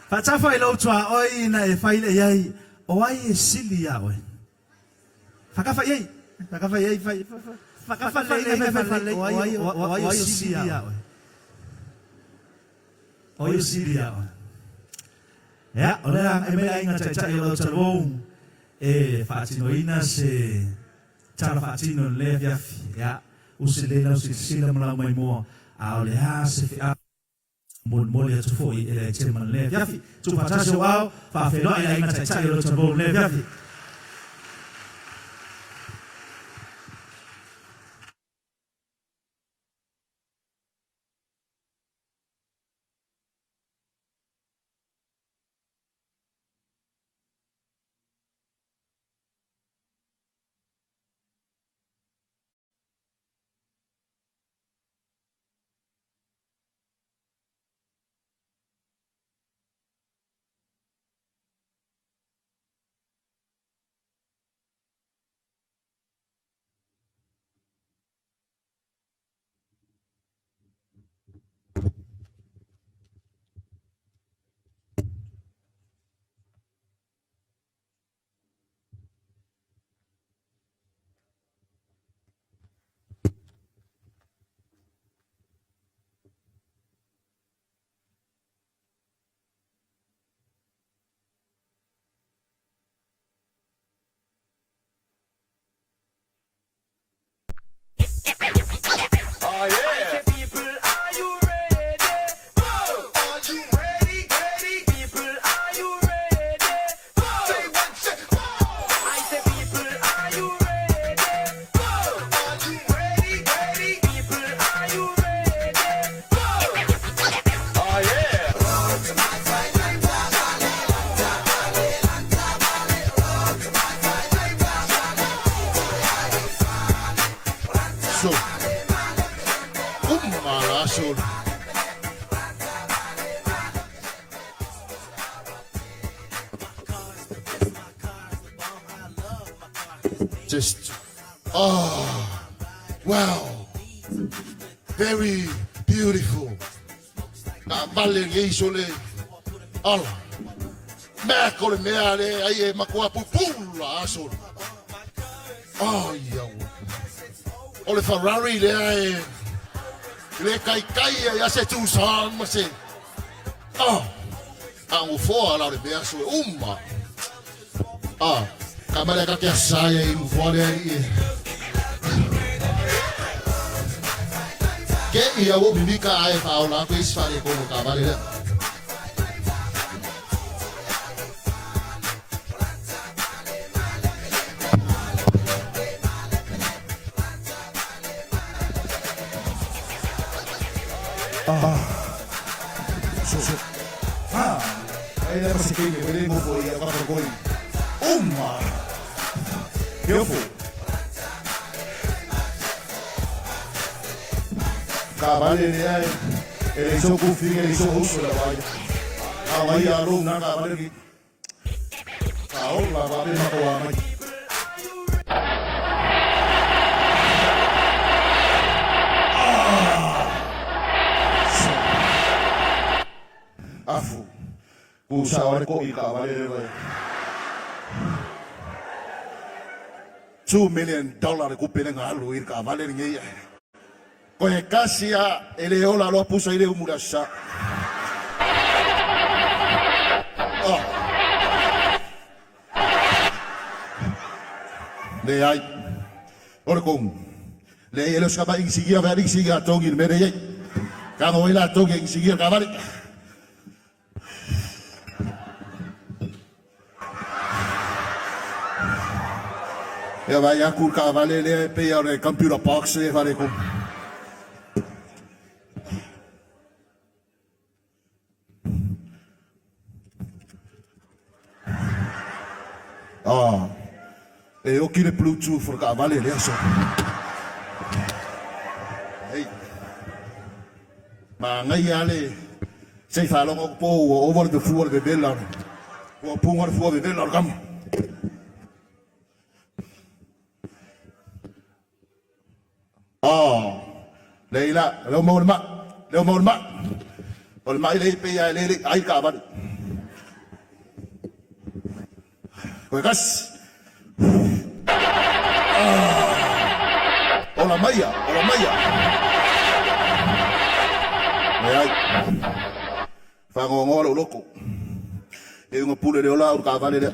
Faatafa i lou tuaoi ina e fai lea i ai, O ai e sili iā oe? Faakafa i ai, faakafa i ai, fai, faakafa lelei ina fai fai, o ai, o ai o sili iā oe? O ai o sili iā oe? Ia, o lea agai mai le aiga taitai o lau talavou e faatinoina se tala faatino i lenei afiafi. Ia, usi lelei lau silasila ma lau maimoa, a o le a se feau molimoli atu foi e le aitema i lenei afiafi. Tuufaatasi ou ao, faafeiloai le aiga taitai o lau talavou i lenei afiafi. So, uma la aso. Just, oh, wow, very beautiful. Taavale nei sole ala. Mea ko le mea le ai e matua pupula a sole. Ai au. O le Ferrari lea e le kaikai ai a se Tucson ma se ah a ufoa la o le mea sole uma. Ah, ka male ka ke saia i ufoa lea i e. Ke ia wo mimika ai fa o la ko isi fale ko ka vale lea. Ah. So, so. Ah. Ai le pasi kei me le mo ia ka koi. Uma. Beautiful. Ka vale le ai. E le iso ku fi le iso uso la vai. A vai a lo na ka vale ki. Ka o la va be ma ko mai. Afu. Ku sa wale ko i ka vale le vai. $2 million le kupe le ngalu i ka vale le ngei. Ko he kasi a e le ola loa pusa i le umu le aso sa. Oh. Leai. O le komu. Leai e le o se kama inisigia vea inisigia a tongi le mea lea i ai. Ka ngo ai la tongi e inisigia le kaavale. Ia vaai atu le taavale lea e pei o le computer box lea e faaletonu. Ah, e oki le bluetooth o le taavale lea so. Hey. Manaia lava le se i faalogo atu po ua ova le fua le vevela ua puga le fua vevela o le tama. Oh, lei la, leo maua le maa, leo maua le maa. O le mai lei pe ia le le ai taavale. Koe kasi. Ah! Ola maia, ola maia. Leai. Fagoagoa lou loto. E uga pule le ola au le taavale lea.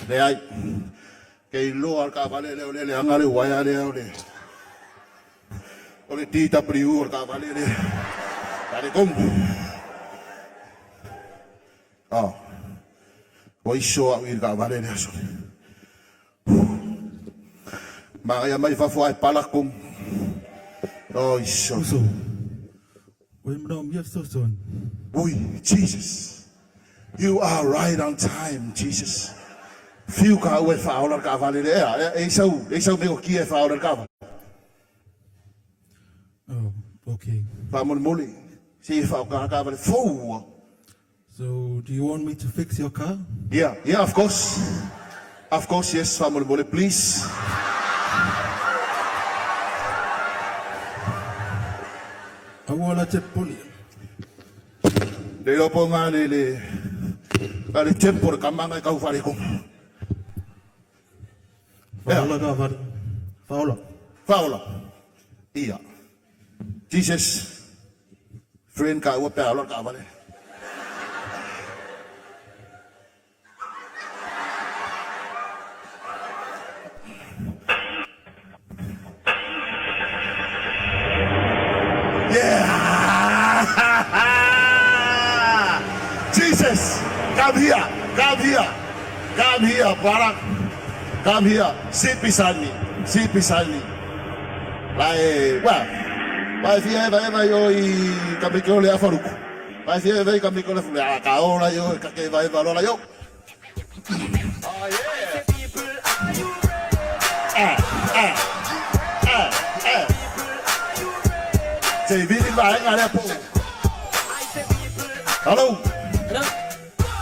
Leai. Ke iloa le taavale lea o le leaga le uaea lea o le o le DW o le taavale lea. Faletonu. Ah. Ua iso au i le taavale lea sole. Manaia mai fafo ae pala tonu. Oi sole. Uso, ua e manaomia fesoasoani. Ui, Jesus. You are right on time, Jesus. Fiu kāua e faaola le taavale lea. Ea, e i sau, e i sau metotia e faaola le taavale. Oh, okay. Faamolemole, se i faaoga le taavale fou ua. So, do you want me to fix your car? Yeah, yeah, of course. Of course, yes, faamolemole, please. Aua la te popole. Le iloa po nga le le nga le tempo le kama nga e kau faaletonu. Ea. Faaola taavale. Faaola. Faaola. Ia. Jesus. Friend ka ua pe a ola le taavale. Yeah! Jesus, come here, come here, come here, brother. Come here, sit beside me, sit beside me. Vai, well, vai fia eva eva yo i kamike o le afaruku. Vai fia eva i kamike o le afaruku. Ah, ka ola yo, ka ke eva eva lola yo. Ah, ah, ah, ah. Se i vili vaega lea po. Hello. Hello.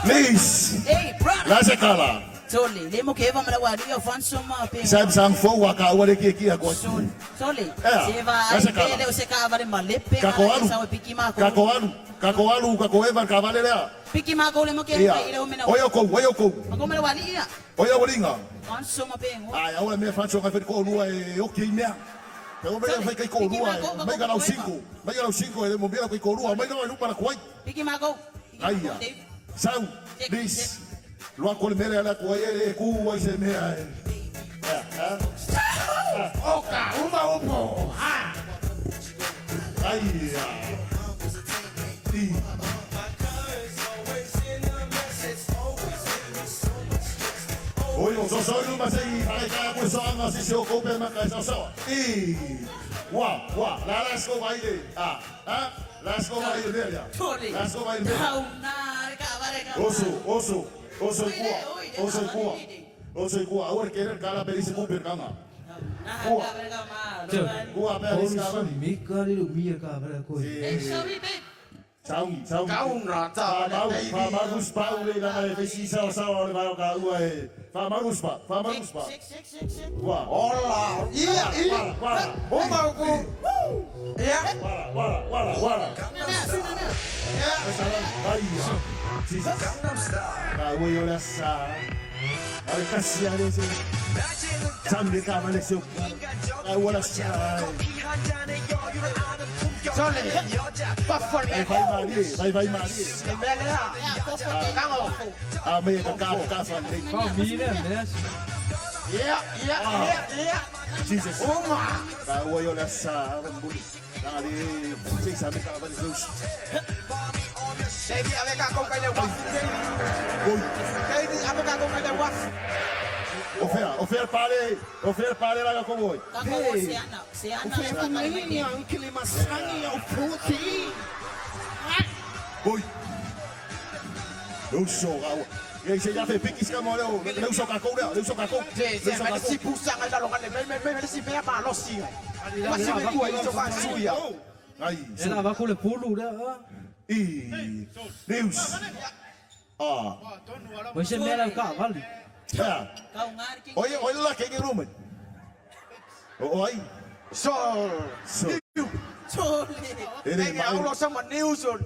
Please. Hey, brother. La se kala. Sole, le mo ke eva mala wa li o fan soma pe. Samsung fo wa ka ua le kia kia koe. Sole, sole. Ea, Se va la ai se kala. pele o se ka vale malepe Kako ala alu. sa o piki ma ko. Kako alu. Kako alu, kako eva ka vale lea. Piki ma ko le mo ke Ia. i le o mena. Oia kou, oia kou. Ma ko mala wa li ia. Oia ualinga. Fan soma pe ngo. Ai, aua le mea fanso ngai fai ko lua e oki i mea. Te o mea fai kai ko lua e mai ka lau cinco. Mai ka lau cinco e le mo mea kai ko lua mai ka lupa la kuai. Piki ma ko. Aia. Sau. Lis. Lua ko le mea lea kuai e ku ai se mea e. Ea, ha? Oka, uma upo, ha! Aia. I. Oi, o soso i luma se i whare ka koe soanga se se o koupe maka e saosaoa. I. Wa, wa, la la sko vai le. A, a, la sko vai le mea lea. Tole. La sko vai le mea. Kau na le ka vale ka. Oso, oso, oso i kua, oso i kua. Oso i kua, aua le kere kala peri se kupe kanga. Na ka vale ka ma. Kua pea isi ka vale. Mika le mia ka vale koe. Hey, sorry babe. Saungi, saungi. Kauna ta Whamau, whamaru spa ule i langa e whaisi sawa sawa o le vai o ka ua e. Whamaru spa, whamaru spa. Six, six, six, six. Ua. Ola, ia, ia. Wara, wara. Uma upo. Ia. Wara, wara, wara, wara. Ia. Aia. Jesus. Ka ua i o le asa. A le kasi a le se. Samu le ka vale se o. Ka ua la sa. Sole. Pafole. Vai vai malie, vai vai malie. Le mea lea. Kango. A me ka ka ka fa le. Pau mi le mea. Ia, ia, ia, ia. Jesus. Uma. Ka ua i o le asa. Langa le. Se sa me ka vale se o. Baby, ave ka kau kai le wafu. Oi. Baby, ave ka kau kai le wafu. O fea, o fea pale, o fea pale laga ko voi. Ka ko se ana, se ana le ka vale mai. Oi. Eu sou gaua. E aí, se já fez pique, escamou, leu, leu sou cacou, leu sou cacou. Se, se, me si pusa ngai lalo ngai le me me me si mea malosi. Ma si me kua i so ka suia. Ai, E la va ko le pulu lea. I. Deus. Ah. Mo se mea la ka vale. Ja. Kau ngari ki. Oi, oi la que que rume. Oi. Sol. So. E le Ei, au lo mai. sa ma news on.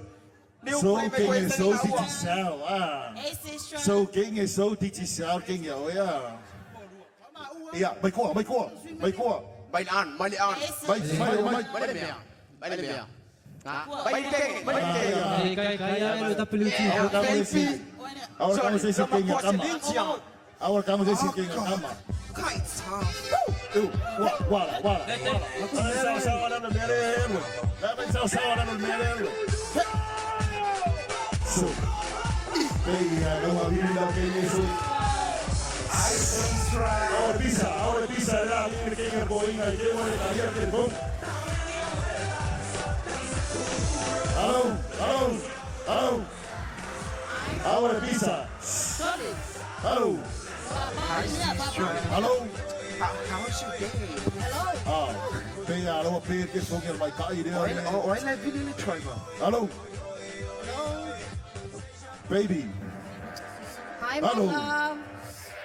New So play me king koe e tani so ka ti ua. ti sao ah. E se So king e so ti ti sao king ya oya. Ia, mai koa, mai koa, mai koa. Mai an, mai an. Mai mai mai. Mai le mea. Mai le mea. Mai ke, mai ke. E kai kai ai le tapili uti. Awa kamo se si. Awa kamo se si king ya kama. Kama. Awa kamo se si king ya kama. Kai ta. Eu, wa, wala, wala. Wala, sao sao wala no mere elu. La sao sao wala no mere elu. So. Baby, I go a vivir la que eso. Ahora pisa, ahora pisa, la que que boinga, que bueno, que que bom. Hello, hello, hello. Ahora pisa. Hello. Hello. How is your day? Ah, pe alo pe ke so ke mai kai re. Oi le vili le driver. Hello. Baby. Hi, my Hello. love.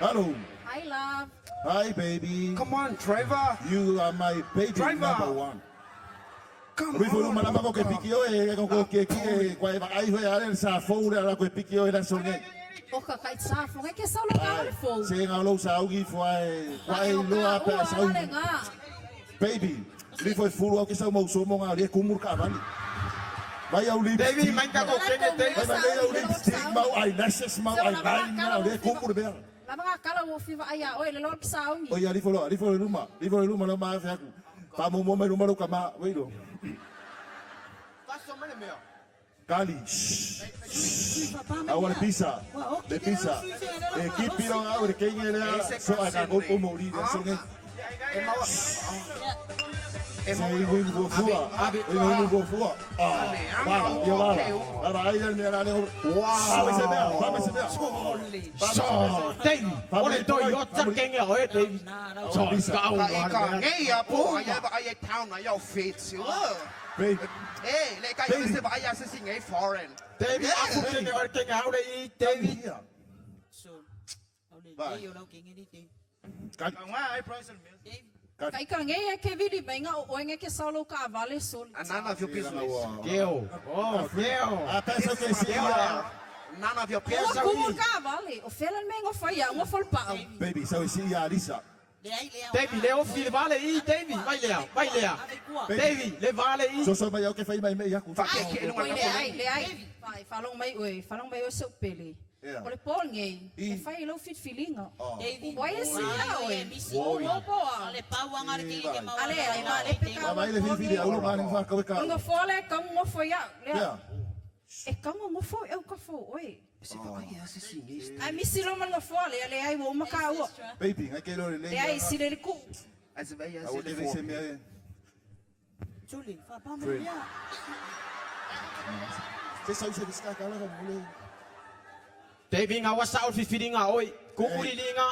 Hello. Hi, love. Hi baby. Come on, driver. You are my baby Driver. number one. Come Rui foi on. uma lama ko piki o e ko ke ki ko e ai foi ale sa foura la ko piki o era songe. O ka kai tsa fo ke sa lo ka le fo. Se nga lo sa ugi foi ko e lo a pa sa le nga. Baby, li foi fulu au ke sa mo so mo nga le kumur ka vali. Vai au lipstick. David, mai ka ko kenge Vai David. vai au lipstick mau eyelashes mau eyeliner le kumur be. La nga kala wo fiva ai a oi le lo sa ungi. O ia li folo, li folo luma, li folo luma lo ma fe aku. Pa mo mo mai luma lo ka ma, wei lo. Paso mai le mea. Kali. Awa le pisa. Le pisa. E ki piro au le kenge le so a ka ko mo li le so nge. E maua. E Se i win go fua. I win go fua. Ah. Wala, yo wala. Wala ai le le le. Wow. Se mea, pa se mea. So, David, o le toi o ta kenge oe David. Pisa. Ka i ka ngei a po ai ai ai town ai au fit. Baby. Eh, le ka i se ba ai se si ngei foreign. David, afu kenge oe kenge au le i David. Kali. Kai ka nge e ke vili mai nga o nge ke sa lo ka vale sol. None of your business. Keo. Oh, keo. A penso che sia None of your O business. kumu ka vale. O fela me ngo fa ya ngo fol pa. Baby, so sia Lisa. David, le o fili vale i David. Vai lea, vai lea. David, le vale i. So so mai au ke fai mai mai aku. Fa ke ke Oi le ai le ai. Vai fa long mai oi, fa long mai o se pele. Yeah. O le pol nge. I. E fai lo fit feeling. David. O ai si a oi. O po a. Le pau anga le kenge ke mau. Ale ai ma le pe ka. Ma vai le fili au lo mani fa ka ka. Ngo fo le ka ngo fo ya. Le. Yeah. E ka ngo fo e ka fo oi. Ai misi lo man ngo fo le le ai wo ma ka ua. Baby, ngai ke lo le. Le ai si le ku. As ba ya Au se le le se mea. Tuli, fa pa me mea. Se sau se ska ka la mo le. David nga wasa o fifili nga oi. Kukuri li nga.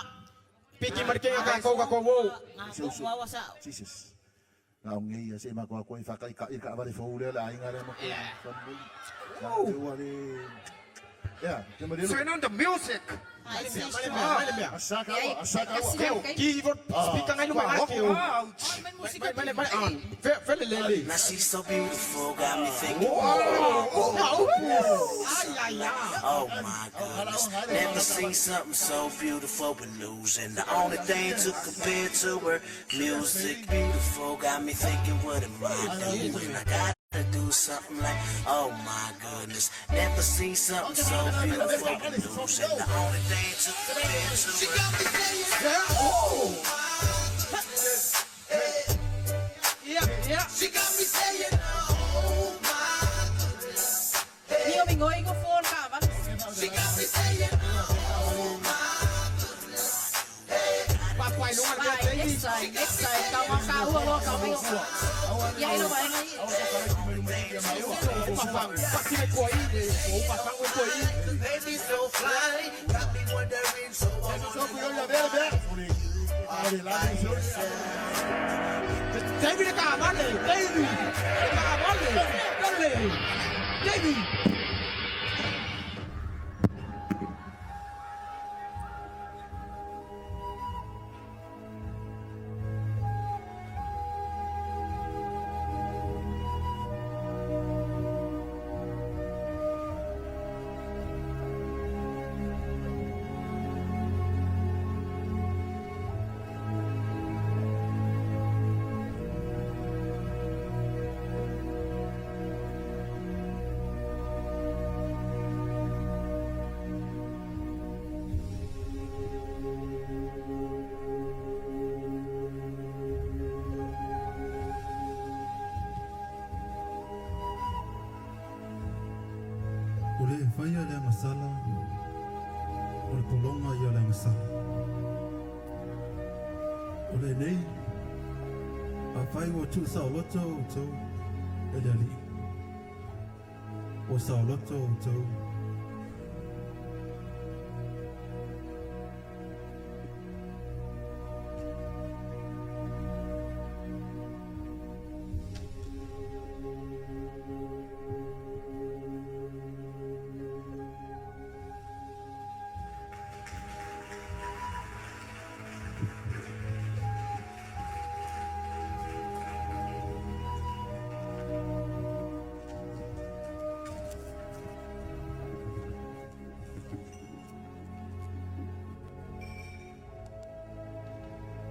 Piki marke nga ka ko ka ko wo. Nga ko wawa sa. Jesus. Ngā ngi ia se ma ko ko i whakai ka i ka vare fo le la inga le mo. Oh. Yeah, ke mo le. Turn on the music. Ai se Mai le mea. Asaka wa, asaka wa. Keo, ki vo speaker ngai luma a keo. Ouch. Mai mai mai an. Fe fe le le le. Now she's so beautiful, got me thinking. Ai ai ai. Oh my goodness, never seen something so beautiful but losing. The only thing to compare to her, music beautiful, got me thinking, what am I doing? I gotta do something like, oh my goodness, never seen something so beautiful but losing. The only thing to compare to her. Yeah, yeah. Ni o mi ngoi ngo fo ka vale. Papai lunga le Vai, David. next time, next time. Ka wa ka ua lo ka mi. Ya ilo vai ngai. O pafang, pasi me ko i. O pafang ko i. Baby so fly, got me wondering, so I So ku yo ya be be. Ale la so. David ka vale, David. Ka vale. Dale. David. O le faia le agasala, o le pologa ia o le agasala. O lenei, afai ua tuusaoloto outou e le Alii, ua saoloto outou.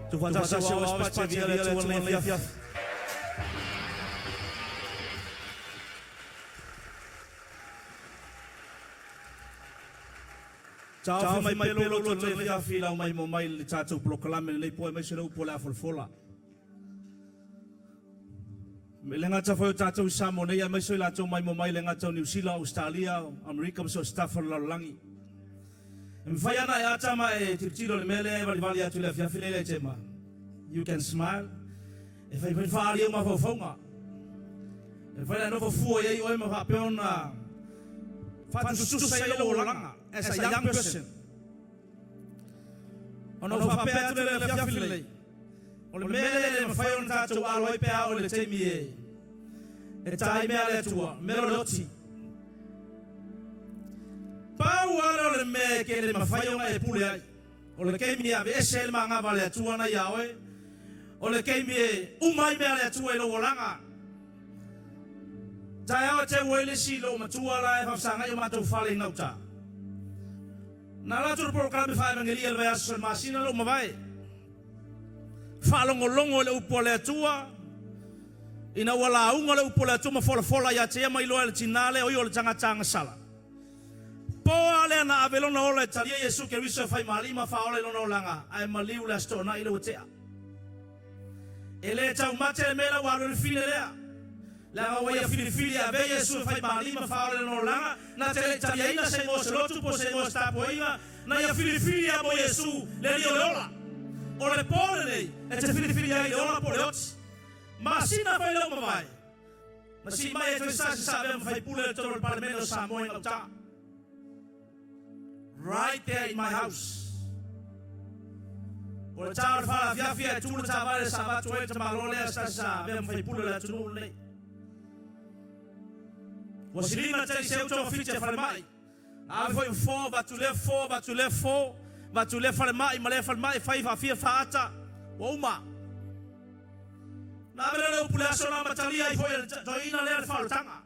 Tuufaatasi o Aoao Fesootaiga le Atua i lenei afiafi. Taofi mai pea lou loto i lenei afiafi i lau maimoa mai i le tatou polokalame i lenei po aemaise le upu o le a folafola. E le gata foi o tatou i Samoa nei aemaise o i latou maimoa mai e le gata o Niu Sila, Ausetalia, Amerika ma so o se tafa o le lalolagi. E mafai lava ona e ata ma e tilotilo i le mea lea e valivali atu i le afiafi lea ia Tema. You can smile. E fai foi faaali ai ou mafaufauga. E mafai ona e nofo fua i ai oe ma faapea ona faatusatusa ai lou olaga as a young person. Ona ou faapea atu lea i le afiafi lenei, o le mea lea e le mafai ona tatou alo ai pe a oo i le taimi e ta ai mea a le Atua, mea o le oti. Pau lava lea o le mea e ke le mafai ona e pule ai, o le taimi e aveese ai le magava a le Atua na iā oe, o le taimi e uma ai mea a le Atua i lou olaga. Taeao e teu ai le isi loomatua la e faafesagai o matou fale i gauta. Na alu atu le polokalame faa-evangelia i le vaiaso i le masina lea ua mavae. Faalogologo i le upu a le Atua, ina ua lauga le upu a le Atua ma folafola ia te ia ma iloa e le tinā lea o ia o le tagata agasala. Po a lea na ave lona ola e talia Iesu Keriso e fai ma Alii ma Faaola i lona olaga, ae maliu le Aso Toonai lea ua tea. E le taumate le mea la ua alu ai le fine lea. Leaga ua ia filifili e avea Iesu e fai ma Alii ma Faaola i lona olaga, na te le i taliaina se igoa o se lotu po o se igoa o se tapuaiga, na ia filifili a mo Iesu le Alii o le ola. O le po lenei e te filifili ai i le ola po o le oti. Masina fai lea ua mavae, na sii mai ai toe sa se sa avea ma faipule i totonu o le Palemene o Samoa i gauta. Right there in my house. O le ta o le faalafiafi ae tu le taavale sa avatu ai le tamaloa lea sa sa avea ma faipule o le atunuu lenei. Ua silima tali se uto fiti a falemai. Na ave foi fo, avatu lea fo, avatu lea fo, avatu lea falemai ma lea falemai fai faafia faata. Ua uma. Na ave lea le upu le aso na amatalia ai foi e le toeaina lea le faaolataga.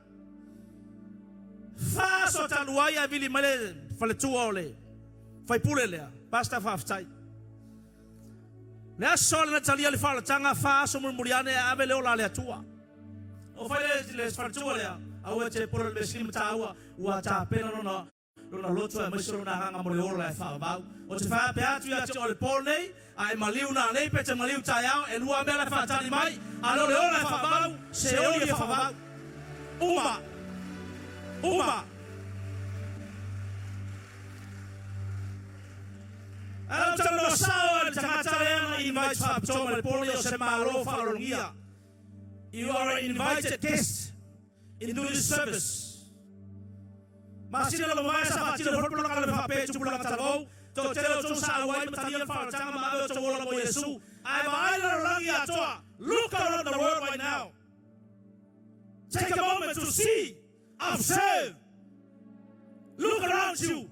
Fa aso talu ai ae vili mai le faletua o le faipule lea, Pastor faafetai. Le aso le na talia le faaolataga, 4 aso mulimuli ane ae ave le ola a le Atua. O fai le le faletua lea, aua e te pole le measili ma taua, ua tapena lona lona loto aemaise lona agaga mo le ola e faavavau. Ou te faapea atu ia te oe le po lenei, a e maliu nanei pe te maliu taeao, e lua mea la e faatali mai, a le o le ola e faavavau, se oli e faavavau. Uma! Uma! Ae ou te talanoa sao i le tagata lea na invite faapitoa mai le po lenei o se Malo faaaloalogia. You are an invited guest into this service. Masina ua mavae sa faatino foi le polokalame faapea i tupulaga talavou, toatele o outou sa auai ma talia le faaolataga ma ave outou ola mo Iesu. Ae vaai le lalolagi atoa, look around the world right now. Take a moment to see, observe, look around you.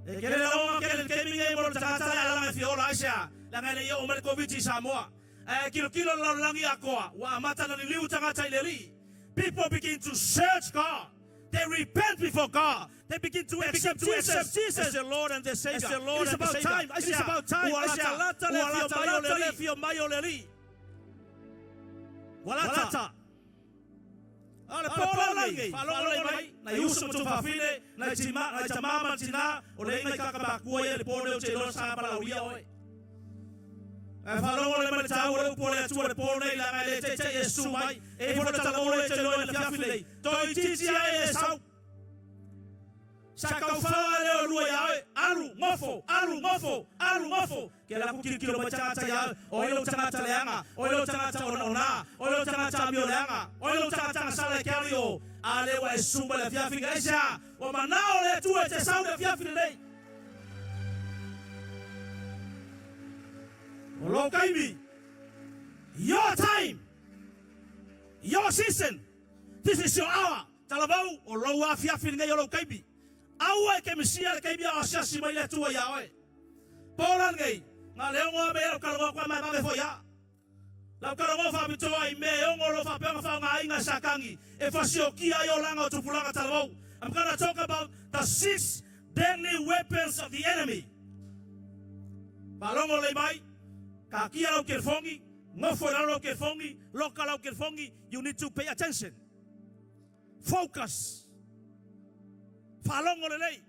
E kele laoga kele le taimi nei mo le tagata le alaga e fia ola aisea, leaga e le i oo mai le Koviti i Samoa. Ae kilokilo le lalolagi atoa, ua amata ona liliu tagata i le Alii. People begin to search God. They repent before God. They begin to accept Jesus as their Lord and their Savior. It is about time. It is about time. Ua lata le afio mai o le Alii. Ua lata. A o le po lenei, faalogologo mai, nai uso ma tuafafine, nai tima, nai tamā ma tinā, o le iga i kaka makua ia i le po lenei ou te iloa sa valaaulia oe. Ae faalogo le mai le taua o le upu a le Atua i le po nei, leaga e le teitei e susu mai, e i ai foi le talavou lea e te iloa i le afiafi lenei, toeitiiti a e le sau. Sa kaufaoa lea o lua ia oe, alu, gofo, alu, gofo, alu, gofo, ke alu aku tilotilo mai tagata ia oe, o ai lou tagata leaga, o ai lou tagata onaona, o ai lou tagata amio leaga, o ai lou tagata agasala e ke alu i o, a lea ua e susu mai le afiafi lenei, aisea? Ua manao le Atua e te sau i le afiafi lenei. O lou taimi, your time, your season, this is your hour. Talavou, o lou afiafi lenei o lou taimi. Aua e ke misia le taimi a o asiasi mai le Atua iā oe. Po la lenei, na le ono a me lau talanoa koe ma e vave foi a. Lau talanoa faapitoa i mea e ono o lo o faapea ona faaaogaina e Satani e fasiokia ai olaga o tupulaga talavou. I'm gonna talk about the six deadly weapons of the enemy. Faalogo lelei mai, taatia lau telefoni, nofo i lalo lau telefoni, loka lau telefoni, you need to pay attention. Focus. Faalogo lelei.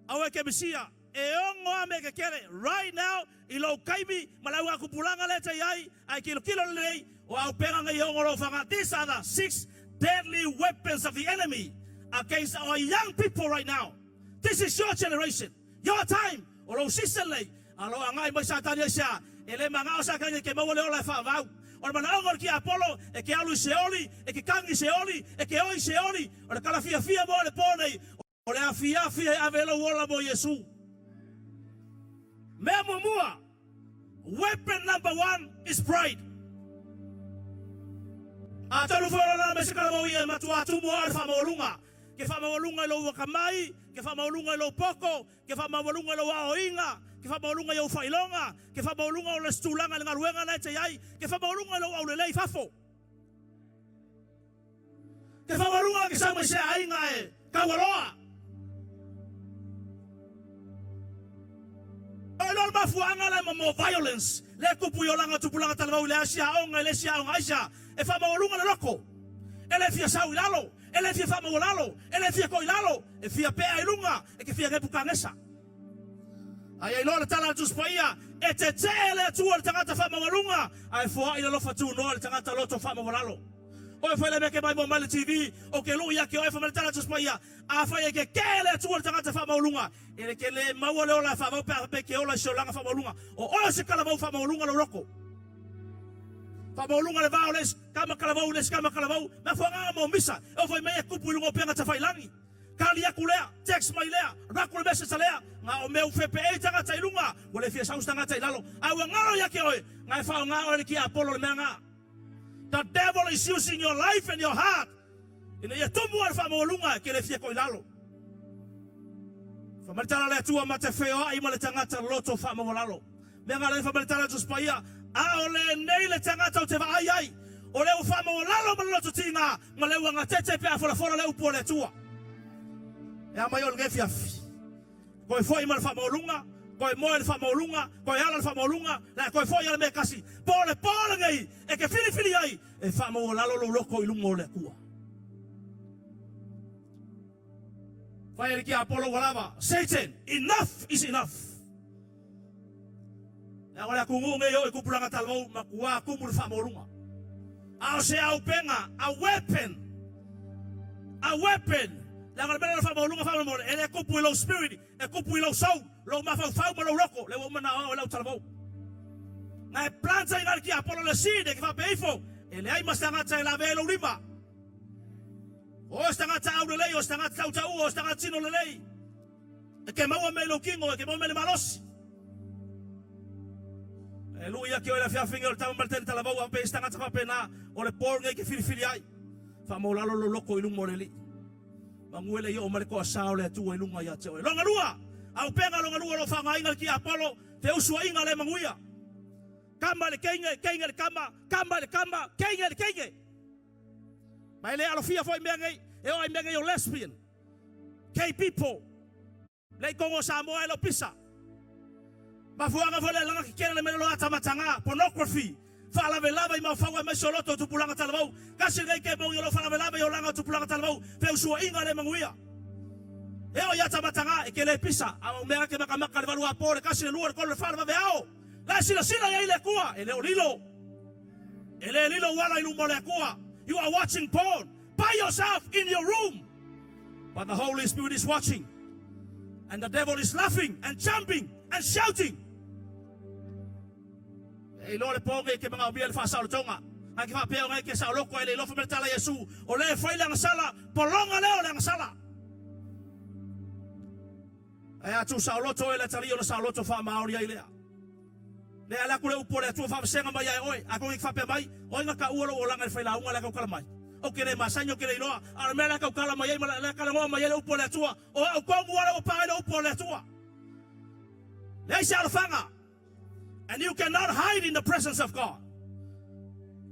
Aua e kemisia, e ono a mea kekele right now i lou taimi ma le augatupulaga lea e te i ai, ae tilotilo lelei, o auupega nei e ono o lou faga. These are the six deadly weapons of the enemy against our young people right now. This is your generation, your time, o lou season lenei, a o lo o agai mai Satani aisea? E le manao Satani e ke maua le ola e faavau. O le manaoga o le tiapolo, e ke alu i Seoli, e ke kagi i Seoli, e ke o i Seoli, o le tala fiafia mo le po nei, o le afiafi e ave lou ola mo Iesu. Mea muamua, weapon number one is pride. Atonu foi o lana me se talavou ia e matua tumu a o le faamaualuga. Ke faamaualuga i lou akamai, ke faamaualuga i lou poto, ke faamaualuga i lou aoaoina, ke faamaualuga i ou faailoga, ke faamaualuga o le isi tulaga i le galuega na e te i ai, ke faamaualuga i lou aulelei i fafo. Ke faamaualuga ke sau mai se aiga e taualoa. O iloa le mafuaaga lea ma mo violence lea e tupu i olaga o tupulaga talavou i le isi aoga i le isi aoga aisea? E faamaualuga le loto. E le fia sau i lalo, e le fia faamaualalo, e le fia to i lalo, e fia pea i luga, e te fia Nebukadnesa. Ae ia iloa le tala a le Tusi Paia, e tetee le Atua i le tagata faamaualuga, ae foai le alofa tunoa i le tagata loto faamaualalo. Oe fai le mea ke maimoa mai le TV, o ke luʻu ia te oe, fai mai le tala a le Tusi Paia, afai e tetee le Atua i le tagata faamaualuga, e le ke le maua le ola e faavau pe a faapea e ke ola i se olaga faamaualuga. O oe o se talavou faamaualuga lou loto. Faamaualuga le va o le isi tama talavou i le isi tama talavou, mafuaaga mo misa, e oo foi mai e tupu i luga o upega tafailagi. Tali atu lea, text mai lea, alu atu le message a lea, na o mea ua fepeei tagata i luga, ua le fia sau se tagata i lalo, ae ua galo ia te oe, na e faaaoga oe le tiapolo o le mea na. The devil is using your life and your heart ina ia tumu ai le faamaualuga e te le fia to i lalo. Fai mai le tala a le Atua ma te feoai ma le tagata loto faamaualalo. Mea na lea fai mai le tala a Tusi Paia, a o lenei le tagata ou te vaai ai, o lea ua faamaualalo ma le loto tiga, ma lea ua gatete pe a folafola le upu a le Atua. E a mai o lenei afiafi, toe foi ma le faamaualuga, toe moe le faamaualuga, toe ala le faamaualuga, la e toe foi a le mea e tasi. Po o le po lenei e te filifili ai e faamaualalo lou loto i luga o le Atua. Fai e le tiapolo ua lava, Satan, enough is enough. Leaga o le atunuu nei o i tupulaga talavou matua tumu le faamaualuga. A o se auupega, a weapon, a weapon. Leaga o le mea lea o le faamaualuga faamolemole, e le tupu i lou spirit, e tupu i lou soul, lou mafaufau ma lou loto, lea ua uma ona aoao e lau talavou. Na e planta i ina le tiapolo le seed e te faapea ifo, e leai ma se tagata e lavea i lou lima. O se tagata aulelei, o se tagata tautaua, o se tagata tino lelei. E ke maua mea i lou kino, e ke maua mea i le malosi. E lui ia ke oe le afiafi nei o le tama ma le teine talavou a pe se tagata faapena o le po lenei ke filifili ai. Faamaualalo lou loto i luma o le Alii. Manu e le i oo mai le toasa o le Atua i luga ia te oe. Longa lua, auupega longa lua o lo o faaaogaina le tiapolo, feusuaiga le manuia. Kama i le teine, teine i le kama, kama i le kama, teine i le teine. Ma e le alofia foi mea nei, e oo ai mea nei o lesbian. Gay people. Lea i totonu o Samoa e le o pisa. Mafuaaga foi lea laga kekele le mea lea o ata mataga, pornography, faalavelave i mafaufau aemaise o loto o tupulaga talavou. Tasi lenei kemoni o lo o faalavelave i olaga o tupulaga talavou, feusuaiga le manuia. E oo i ata mataga, e ke le pisa, a o mea ke makamaka le 8 apo, le 1, le 2, le 3, le 4, le vave ao. La e silasila i ai le Atua, e le o lilo. E le lilo ou ala i luma o le Atua. You are watching porn by yourself in your room. But the Holy Spirit is watching. And the devil is laughing and jumping and shouting. E iloa le po nei ke magaomia le faasaolotoga. Ngai ke faapea o ngai ke saoloko e le iloa fai mai le tala a Iesu, o le e fai le agasala, pologa lea o le agasala. Ae a tu saoloto e le atalii ona saoloto faamaoni ai lea. Lea ala atu le upu a le Atua faavasega mai ia oe, a kogi ke faapea mai, oi nga taua lou olaga i le failauga lea tautala mai. Ou ke le masani ou ke le iloa, a o le mea lea tautala mai ai ma lea talanoa mai ai le upu a le Atua, o au tonu lava lea ua pa ai le upu a le Atua. Leai se alofaga. And you cannot hide in the presence of God.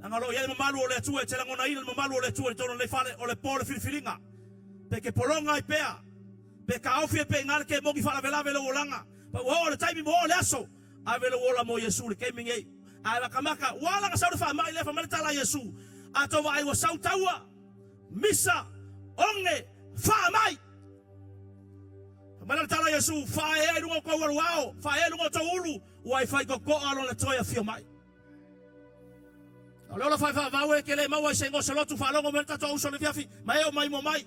Leaga o lo o i ai le mamalu o le Atua e te lagonaina le mamalu o le Atua i totonu o lenei fale, o le po o le filifiliga. Pe ke pologa ai pea, pe taofi ai pea i ina le kemoni faalavelave i lou olaga, pa ua oo le taimi ma ua oo le aso, ave lou ola mo Iesu i le taimi nei. Ae makamaka, ua ala ona sau le faamai lea, fai mai le tala a Iesu, A tou vaai ua sau taua, misa, oge, faamai! Fai mai la le tala a Iesu, Faaea i luga o tou aluao, faaea i luga o tou ulu, ua e fai totoa lona toe afio mai. O le ola faavae e ke le maua i se igoa o se lotu faalogo mai le tatou auso i le afiafi ma e o mai mo mai.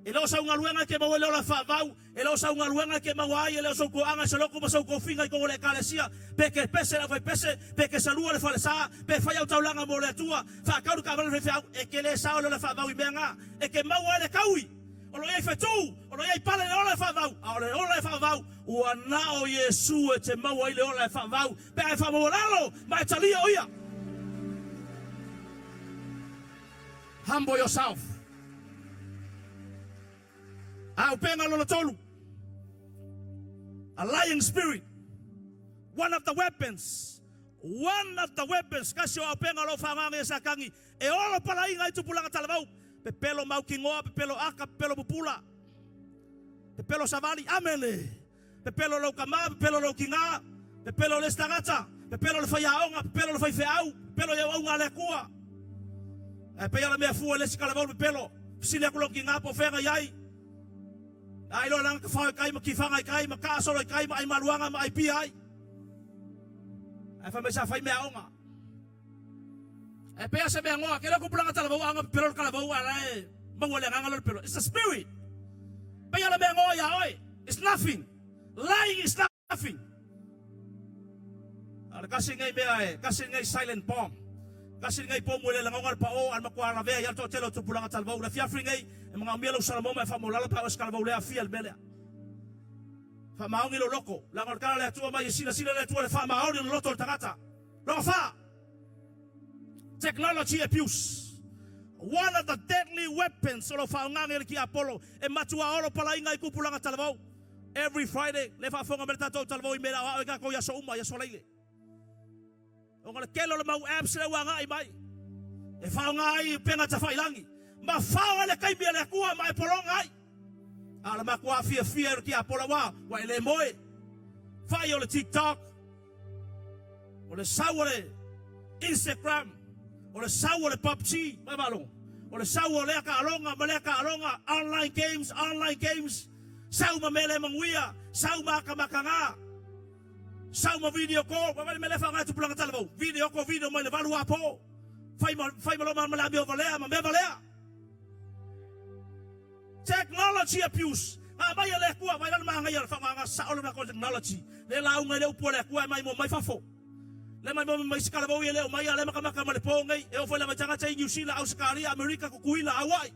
E le o sau galuega e ke maua i le ola faavau, e le o sau galuega e ke maua ai, e le o sou toaga i se lotu ma sou tofiga i totonu o le Ekalesia, pe ke pese le aufaipese, pe ke salua le falesa, pe fai au taulaga mo le Atua, faatau le taavale le faifeau, e ke le sao le ola faavau i mea na, e ke maua ai le taui. O lo o i ai fetu, o lo o i ai pale i le ola e faavau, a o le ola e faavau, ua na o Iesu e te maua ai le ola e faavau, pe a e faamaualalo ma e talia o ia. Humble yourself. A upega lona tolu. A lying spirit. One of the weapons. One of the weapons. Kasi o aupenga o lo o faaaoga nei e Satani e olo palaiga ai tupulaga talavou. Pepelo mautinoa, pepelo aka, pepelo pupula. Pepelo savali. Amene. Pepelo lou tama, pepelo lou tina, pepelo le isi tagata, pepelo le faiaoga, pepelo le faifeau, pepelo i auauga a le Atua. Ae pei lava le mea fua i le isi talavou le pepelo, fesili atu lona tina po o fea na i ai. A iloa leaga tafao i tai ma tifaga i tai ma taasolo i tai ma ai maluaga ma ai pia ai. Ae fai mai sa fai meaaoga. Ae pei lava se mea goa, ke le tupulaga talavou aoga pepelo le talavou a la e maua le agaga lea o le pepelo. It's the spirit. Pei lava le mea goa iā oe. It's nothing. Lying is nothing. A o le tasi lenei mea e, tasi lenei silent bomb. Tasi lenei pomu e le lagona le paʻō a le matua lavea i ai le toatele o tupulaga talavou. I le afiafi lenei, e manaomia lou salamo ma e faamaualalo pe a oe se talavou lea afia i le mea lea. Faamaoni lou loto, leaga o le tala a le Atua mai e silasila le Atua i le faamaoni o le loto o le tagata. Lona fa, Technology abuse. One of the deadly weapons o lo o faaaoga nei e le tiapolo e matua olo palaiga ai tupulaga talavou. Every Friday, lea e faafofoga mai le tatou talavou i mea e aoao ai tatou i aso uma, i aso laile. Ona o le tele o le mau apps lea ua agai mai e faaaoga ai upega tafailangi ma fao ai le taimi a le Atua ma e pologa ai. A o le matua fiafia e le tiapolo aua ua e le moe. Fai o le TikTok, O le sau o le Instagram, o le sau o le PUBG, mai malo. O le sau o lea taaloga ma lea taaloga, online games, online games, sau ma mea le manuia, sau ma atamataga, sau ma video call, vaai le mea lea faaaoga e tupulaga talavou, video call, video mai le 8 apo, fai ma, fai ma loma ma le amio valea ma mea valea. Technology abuse, Na aumai e le Atua, vaai la le manaia o le faaaogaga sao o le latou technology. Lea lauga ai le upu a le Atua e maimoa mai fafo. Lea maimoa mai isi talavou ia e le omai a lea matamata ma le po nei. E oo foi lava i tagata i Niu Sila, Ausetalia, Amerika, Tutuila, Aua'i.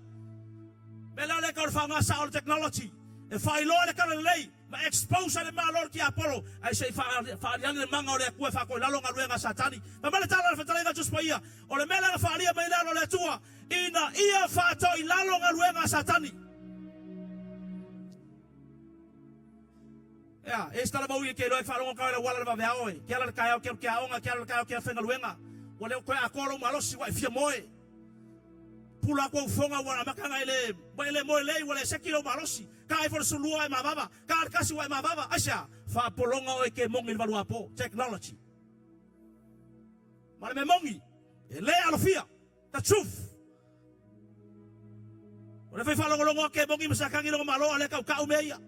Mea la lea tau o le faaaoga sao o le technology e faailoa le tala lelei ma expose ai le Malo o le tiapolo ae se i faaaliali le maga o le Atua e faatoilalo galuega a Satani. Fai mai le tala a le fetalaiga a Tusi Paia, o le mea lea na faaalia mai le alo o le Atua, Ina ia faatoi lalo galuega a Satani. Ea, e isi talavou ia ke iloa e faalogo kau i le auala le vaveao e, ke ala le taeao ke alu ke aoga, ke ala le taeao ke alu faigaluega. Ua le o toe atoa lou malosi ua e fia moe. Pula atu au foga ua amata ona e le, ua e le moe lei ua le seki lou malosi. Ka ai fo le sulua e mavava, ka le kasi ua e mavava. Aisea? Faapologa oe ke mogi i le valuapo. Technology. Ma le mea moni, e le alofia. The truth. O le fai faalogologo ake e mogi ma sakagi longa malo a le kaukau mea ia.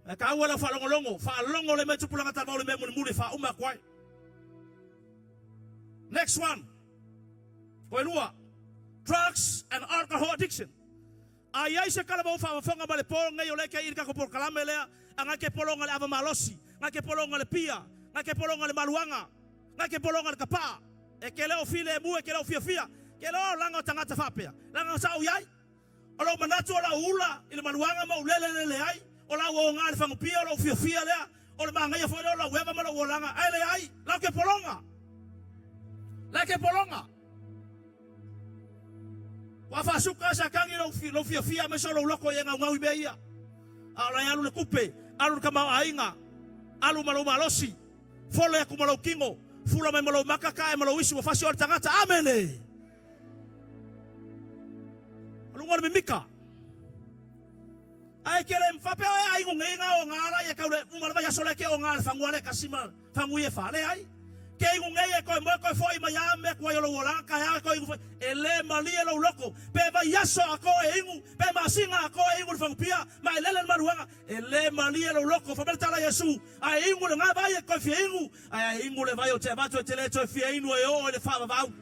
Ae taua lau faalogologo, faalogo lelei mai tupulaga talavou i le mea mulimuli e faauma atu ai. Next one. Koelua. Drugs and alcohol addiction. A i ai se talavou faafofoga mai le po lenei o lea e te i le tatou polokalame lea, a na te pologa i le ava malosi, na te pologa i le pia, na te pologa i le maluaga, na te pologa i le kapaa, e te le o filemu, e te le o fiafia, ke le o olaga o tagata faapea, leaga sa ou i ai. O lou manatu o lau ula i le maluaga ma ou lele lele ai, o lau oga i le fagupia, o lou fiafia lea, o le manaia foi lea o lau eva ma lou olaga, ae leai, lau ke pologa. Lai ke pologa. Ua faasuka Satani lou, lou fiafia aemaise o lou loko i e gaugau i mea ia. A o lai alu le tupe, alu le tamaoaiga, alu ma lou malosi, fole atu ma lou tino, fula mai ma lou maka, tae ma lou isu, ua fasi oe le tagata. Amene! Luga o le mimika. Ae ke le faapea oe a inu nei na oga ala ia tau le uma le vaiaso lea ke oga le fanua lea tasi ma fanui e fa. Leai. Ke inu nei e toe moe toe fo'i mai a mea tuai o lou olaga taeao e toe inu foi. E le malie lou loto. Pe vaiaso atoa e inu, pe masina atoa e inu i le fagupia ma e lele le maluaga. E le malie lou loto. Fai mai le tala a Iesu, a e inu lena vai e toe fia inu, ae a e inu le vai ou te avatu e te le toe fia inu e oo i le faavavau.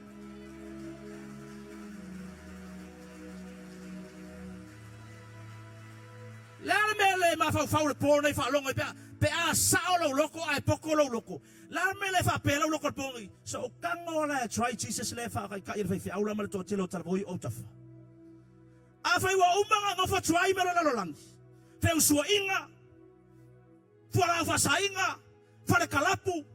Le a le mea le mafaufau i le po nei faalogo ai pe a, pe a sao lou loko ae poko lou loko. Le a le mea le faapea lou loko i le po nei? So ou tago la e try Jesus lea e faataitai e le faifeau la ma le toatele o talavou i ou tafa. Afai ua uma ona nofo try mea o le lalolagi, feusuaiga, fualaau faasaina, fale kalapu,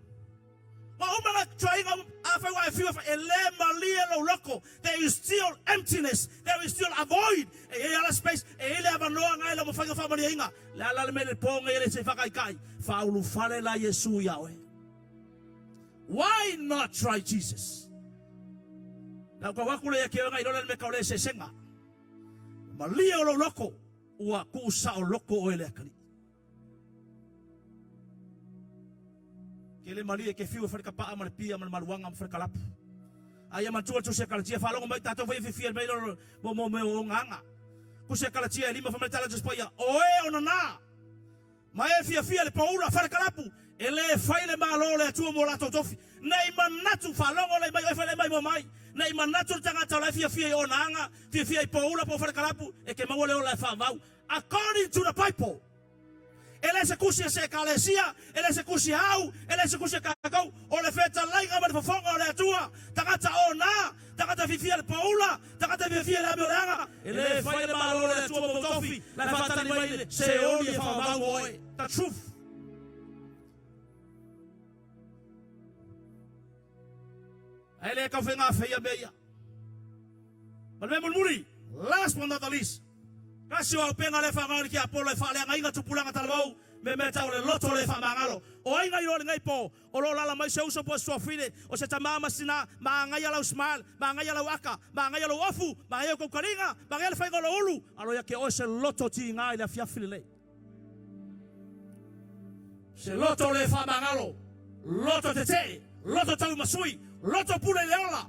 ua uma na try na afai ua e fiu e le malie lou loko, there is still emptiness, there is still a void, e i ai lava space, e i ai le avanoa na e le o mafai ona faamalieina. Le a la le mea i le po nei e le se i faataitai? Faaulufale la Iesu ia oe. Why not try Jesus? Na ou tau atu lea ia te oe na iloa le mea tau le eseesega. Malie o lou loko, ua tuusao loko oe e le Atalii. Ke le malie ke fiu e fale kapaa ma le pia ma le maluaga ma fale kalapu. A ia manatua le tusi a Kalatia, faalogo mai tatou fai e fiafia mai lo mo mo mea o ogaga. Tusi a Kalatia e lima fai mai le tala a Tusi Paia, o e o nana ma e fiafia le poula fale kalapu, e le fai le Malo o le Atua mo latou tofi. Nei manatu, faalogo lei mai oe fai lei mai moa mai, nei manatu le tagata o la e fiafia i ona aga, fiafia i poula po o fale kalapu, e ke maua le ola e faavau. According to the Bible. E le se tusi a se Ekalesia, e le se tusi a au, e le se tusi a tatou, o le fetalaiga ma le fofoga o le Atua, tagata ona, tagata fiafia i le poula, tagata fiafia i le amioleaga, e le fai le Malo o le Atua mo tofi, la e faatali mai le seoli e faavavau mo oe. The truth. Ae le tau faigafeia mea ia. Ma le mea mulimuli, last but not the least, tasi o auupega lea e faaaoga e le tiapolo e faaleagaina tupulaga talavou me mea tau o le loto le faamagalo. O ai na iloa i lenei po o lo o lala mai se uso po o se tuafafine, o se tama ma se tina, manaia lau smile, manaia lau aka, manaia lou ofu, manaia kou taliga, manaia le faiga o lou ulu, alo ia te oe se loto tiga i le afiafi lenei. Se loto le faamagalo, loto tetee, loto tauimasui, loto pule i le ola.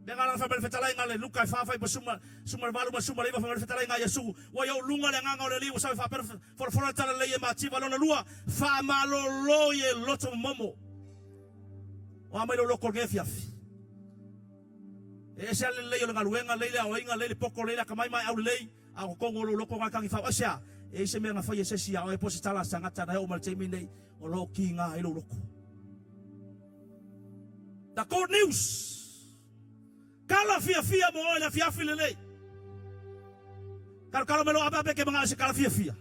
Mea ngā fai mai le fetalaiga le Luka e whawhai ma suma, suma le valu ma suma le iwa fai mai le fetalaiga a Iesu. Ua i ou lunga le agaga o le Alii ua sau e faapea folafola le talalelei e mativa lona lua, faamalolo i e loto momomo. O a mai lou loko o lenei afiafi. E ese lava le lelei o le galuega, lelei le aoaiga, lelei le poto, lelei le akamai ma e aulelei, a o totonu o lou loto na tagifau. Aisea? E i ai se mea na fai e se isi ia oe po o se tala a se tagata na e oo mai le taimi lenei o lo o kiga ai lou loto. The good news! Tala fiafia mo oe i le afiafi lenei. Kalokalo mai lou apeape ke manao i se tala fiafia.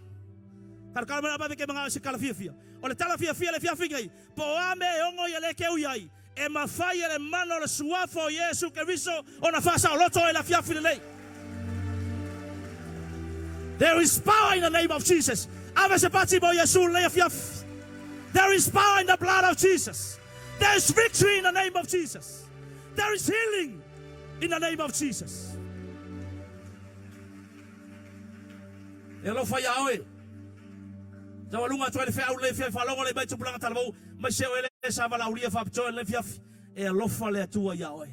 Kalokalo mai lou apeape ke manao i se tala fiafia. O le tala fiafia le afiafi nei, po o a mea e ono ia le ke ui ai, e mafai e le mana o le Suafa o Iesu Keriso ona faasaoloto oe i le afiafi lenei. There is power in the name of Jesus. Ave se pati mo Iesu lenei afiafi. There is power in the blood of Jesus. There is victory in the name of Jesus. There is healing in the name of Jesus. E alofa iā oe. Taualuga atu ai le feau lenei afiafi faalogo lelei mai tupulaga talavou mai se oe le sa valaaulia faapitoa i lenei afiafi. E alofa le Atua iā oe.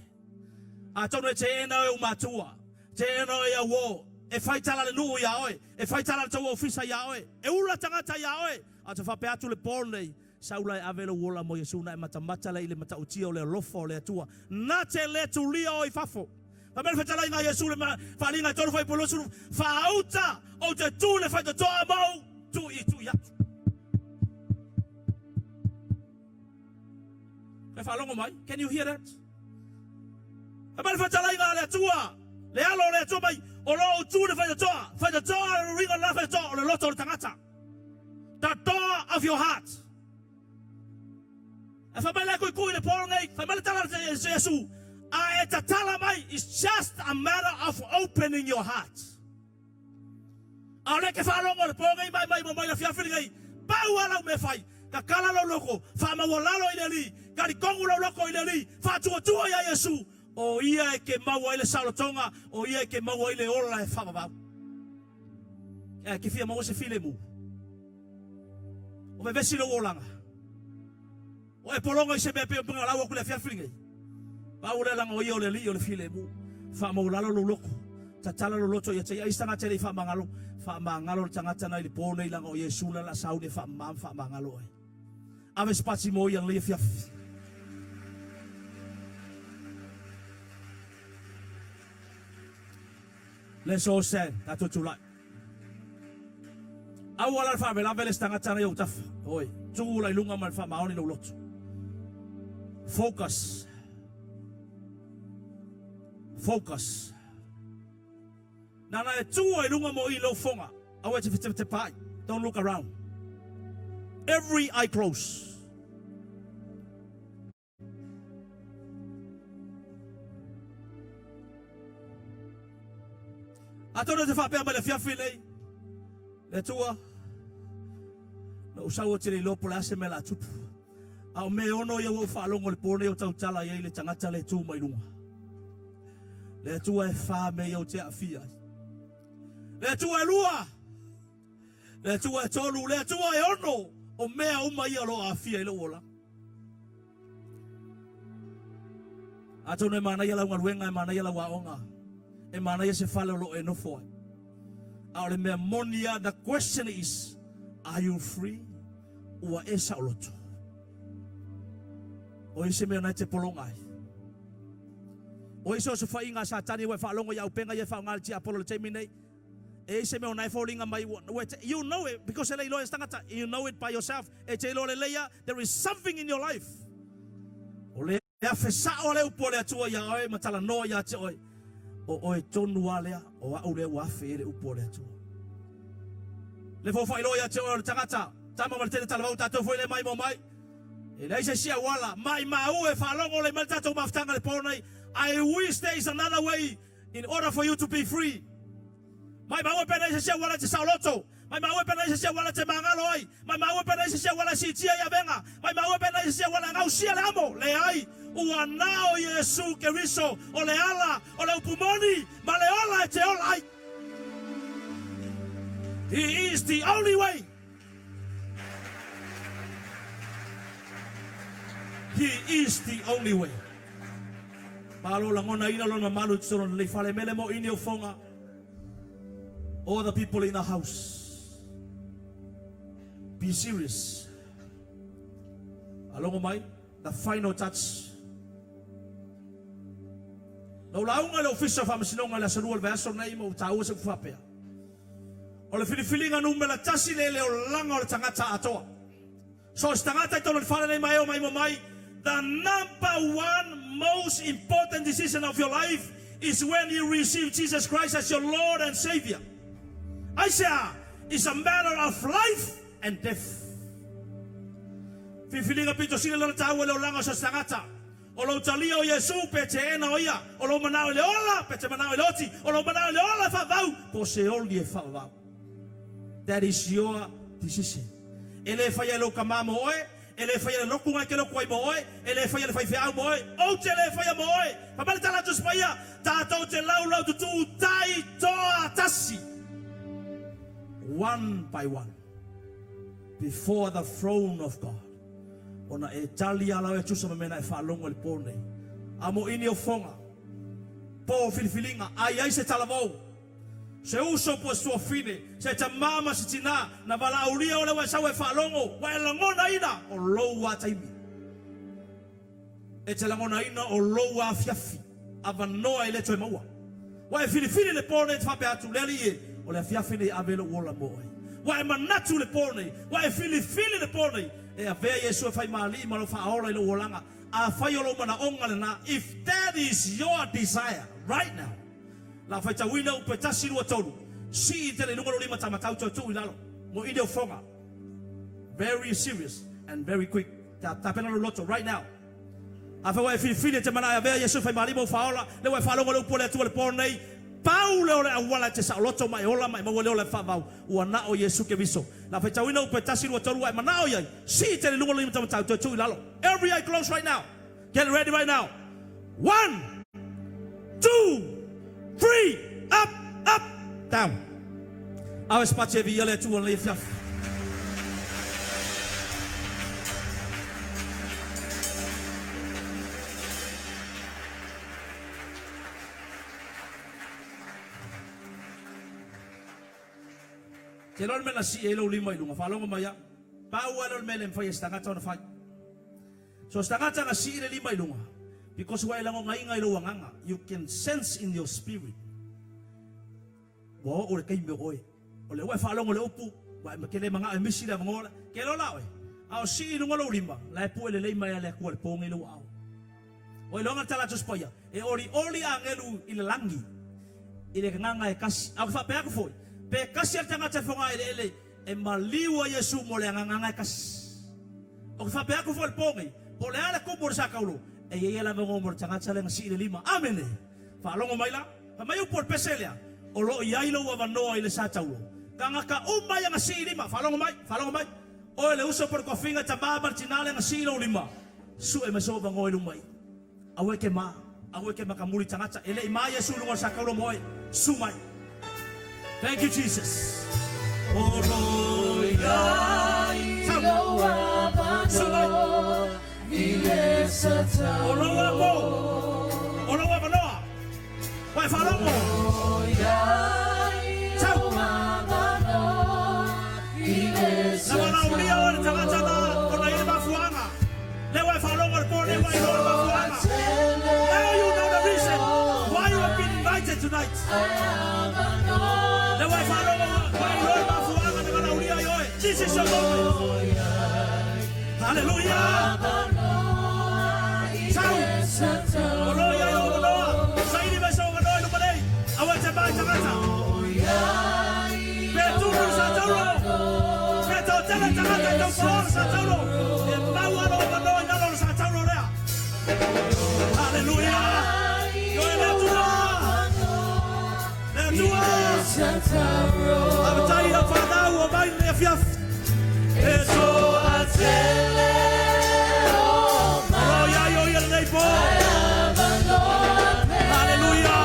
Atonu e teena oe ou matua, teena oe au uo. E fai tala le nuu iā oe, e fai tala le tou ofisa iā oe, e ula tagata iā oe, a ou te faapea atu le po lenei, sau la e ave lou ola mo Iesu na e matamata lea i le matautia o le alofa o le Atua, na te le tulia oe i fafo. Fai mai le fetalaiga a Iesu i le faaaliga e tolu fuaiupu 20, Faauta, ou te tu i le faitotoa ma ou tuitui atu. Koe faalogo mai? Can you hear that? Fai mai le fetalaiga a le Atua, le alo o le Atua mai, o lo o tu le faitotoa. Faitotoa, le uiga o le la faitotoa, o le loto o le tagata. The door of your heart. E fai mai le kuikui le po nei, fai mai le tala a Iesu, a e tatala mai, it's just a matter of opening your heart. A o lea e te faalogo i le po nei mai mai mo mai le afiafi lenei, pau lava lau mea e fai, tatala lou loko, faamaualalo i le Alii, talitonu lou loko i le Alii, faatuatua iā Iesu, o Ia e te maua ai le saolotoga, o Ia e te maua ai le ola e faavavau. E te fia maua se filemu? O vevesi lou olaga. O e pologa i se mea pei o pega lau atu le afiafi lenei. Pau lea leaga o ia o le Alii o le filemu. Faamaualalo lou loto. Tatala lou loto ia te ia. Ai se tagata e le i faamagalo, faamagalo le tagata na i le po nei leaga o Iesu lea la sauni e faamama ma faamagalo oe. Ave se pati mo ia lenei afiafi. Let's all stand. Tatou tulai. Aua la le faalavelave le isi tagata na i ou tafa. Oi, tu la i luga ma le faamaoni lou loto. Focus. Focus. Nana e tu ai lunga mo i lou foga. Aua e te fetepaai. Don't look around. Every eye close. Atonu e te faapea mai le afiafi nei, le Atua, na ou sau ou te le iloa po o le a se mea o le a tupu. A o mea e ono ia ua ou faalogo i le po nei o tautala i ai le tagata lea e tu mai luga. Le Atua e fa mea ia ou te aafia ai. Le Atua e lua, le Atua e tolu, le Atua e ono, o mea uma ia o lo o aafia i lou olaga. Atonu e manaia lau galuega, e manaia lau aoga, e manaia se fale o lo o e nofo ai. A o le mea moni lava, the question is, are you free? Ua e saoloto? O i se mea na e te pologa ai. O i se osofaiga a Satani ua e faalogo i auupega ia e faaaoga e le tiapolo i le taimi nei, E i se mea o na e foliga mai ua, ua te, you know it because e le iloa e se tagata, you know it by yourself, e te iloa lelei a, there is something in your life. O le afe sao a le upu a le Atua iā oe ma talanoa iā te oe, o oe tonu a lea, o a'u lea ua afe i ai le upu a le Atua. Le fofo iloa iā te oe o le tagata, tama ma le tele talavou tatou foi le mai mo mai. E leai se isi auala, maimau e faalogo lelei mai le tatou mafutaga i le po nei, I wish there is another way In order for you to be free. Maimau e pena i se isi auala e te saoloto. Maimau e pena i se isi auala e te magalo ai. Maimau e pena i se isi auala e siitia i avega. Maimau e pena i se isi auala e gausia le amo. Leai, ua na o Iesu Keriso o le ala o le upu moni ma le ola e te ola ai. He is the only way. He is the only way. Malo lagona ina lona mamalu i totonu o lenei fale. Mele mo ini o foga. All the people in the house. Be serious. Alogo mai, the final touch. Na ou lauga i le ofisa o faamasinoga i le aso lua o le vaiaso lenei ma ua taua se upu faapea. O le filifiliga numera tasi le le olaga o le tagata atoa. So o se tagata i totonu o le fale nei ma e o mai mo mai, the number one most important decision of your life is when you receive Jesus Christ as your Lord and Savior. Aisea? It's a matter of life and death. Filifiliga pito sili lona taua i le olaga o so o se tagata. O lou talia o Iesu pe teena o ia, o lou manao i le ola pe te manao i le oti, o lou manao i le ola e faavau, po o se oli e faavavau. That is your decision. E le faia e lou kamā mo oe, e le faia e le loku ngai ke loku ai mo oe, e le faia e le faifeau mo oe, ou te le faia mo oe. Fai mai le tala a Tusi Paia, tatou te laulau tutū tai toa tasi. One by one. Before the throne of God. Ona e tali ala oe tusa ma mea na e faalogo i le po nei. A mo ini o foga, po o filifiliga, a i ai se talavou. Se uso po se tuafine, se tamā ma se tinā, na valaaulia oe lea ua e sau e faalogo, ua e lagonaina o lou lava taimi. E te lagonaina o lou afiafi, avanoa e le toe maua. Ua e filifili i le po nei e te faapea atu, Le Alii e, o le afiafi nei e ave lou ola mo oe. Ua e manatu i le po nei, ua e filifili i le po nei, e avea Iesu e fai ma Alii ma lou Faaola i lou olaga. Afai o lou manaoga lena, if that is your desire right now, La faitauina upu e tasi, lua, tolu, sii tele i luga lou lima tamatau toe tuu i lalo, mo i leo foga. Very serious and very quick. Ta tapena lou loto right now. Afai ua e filifili e te mana e avea Iesu e fai malima ou faaola, lea ua e faalogo i le upu a le Atua i le po nei, pau lea o le auala e te saoloto ma e ola ma e maua le ola e faavau, ua na o Iesu Keriso. La faitauina upu e tasi, lua, tolu, ua e manao i ai, sii tele i luga lou lima tamatau toe tuu i lalo. Every eye closed right now. Get ready right now. One, two, three, up, up, down. Ave se e viia le Atua lenei afiafi. Te iloa le mea na sii ai lou lima i luga, faalogo mai au. Pau lava lea o le mea e le mafai e se tagata ona fai. So se tagata na sii le lima i luga, because ua e lagonaina i lou agaga, you can sense in your spirit, ua oo le taimi o oe. O lea ua e faalogo i le upu, ua e ke le manao e misi le avanoa lea, ke iloa la oe, a o sii i luga lou lima, la e pue lelei mai a le Atua i le po nei lou aao. Ua iloga le tala a Tusi Paia, e olioli agelu i le lagi i le agaga e kasi. A o ke faapea atu foi, pe kasi a le tagata e fogaa eleele, E maliu a Iesu mo le agagaga e kasi. O ke faapea atu foi i le po nei, po o le a le tumu o le sa taulo, e i ai lava le avanoa mo le tagata lea na sii le lima. Amene! Faalogo mai la, fai mai upu o le pese lea, o lo o i ai lou avanoa i le sa taulo. Tagata uma ia na sii lima, faalogo mai, faalogo mai, oe le uso po o le tofiga, tama ma le tina lea na sii lou lima, sue mai sou avanoa i luma i. Aua e te mā, aua e te makamuli tagata, e le i mā Iesu i luga o le sa taulo mo oe, su mai. Thank you Jesus. Sau. Su mai. O lou apo, o lou avanoa, ua e faalogo. Sau. Na valaaulia oe le tagata na ona i le mafuaaga. Lea ua e faalogo i le po nei ua e iloa le mafuaaga. Now you know the reason why you have been invited tonight. Lea ua e faalogo ua e iloa le mafuaaga na valaaulia ai oe. This is your moment. Hallelujah. Sau. O lo o i ai lou avanoa. Saili mai sou avanoa i luma nei. Aua e te mai tagata. Pe tumu le sa taulo. Pe toatele tagata e taupaoa le sa taulo. E mau lava lou avanoa i lalo o le sa taulo lea. Haleluia! Ioe le Atua! Le Atua! Faafetai i lau fanau ua mai lenei afiafi. E toatele o lo o ia i o ia lenei po. Haleluia!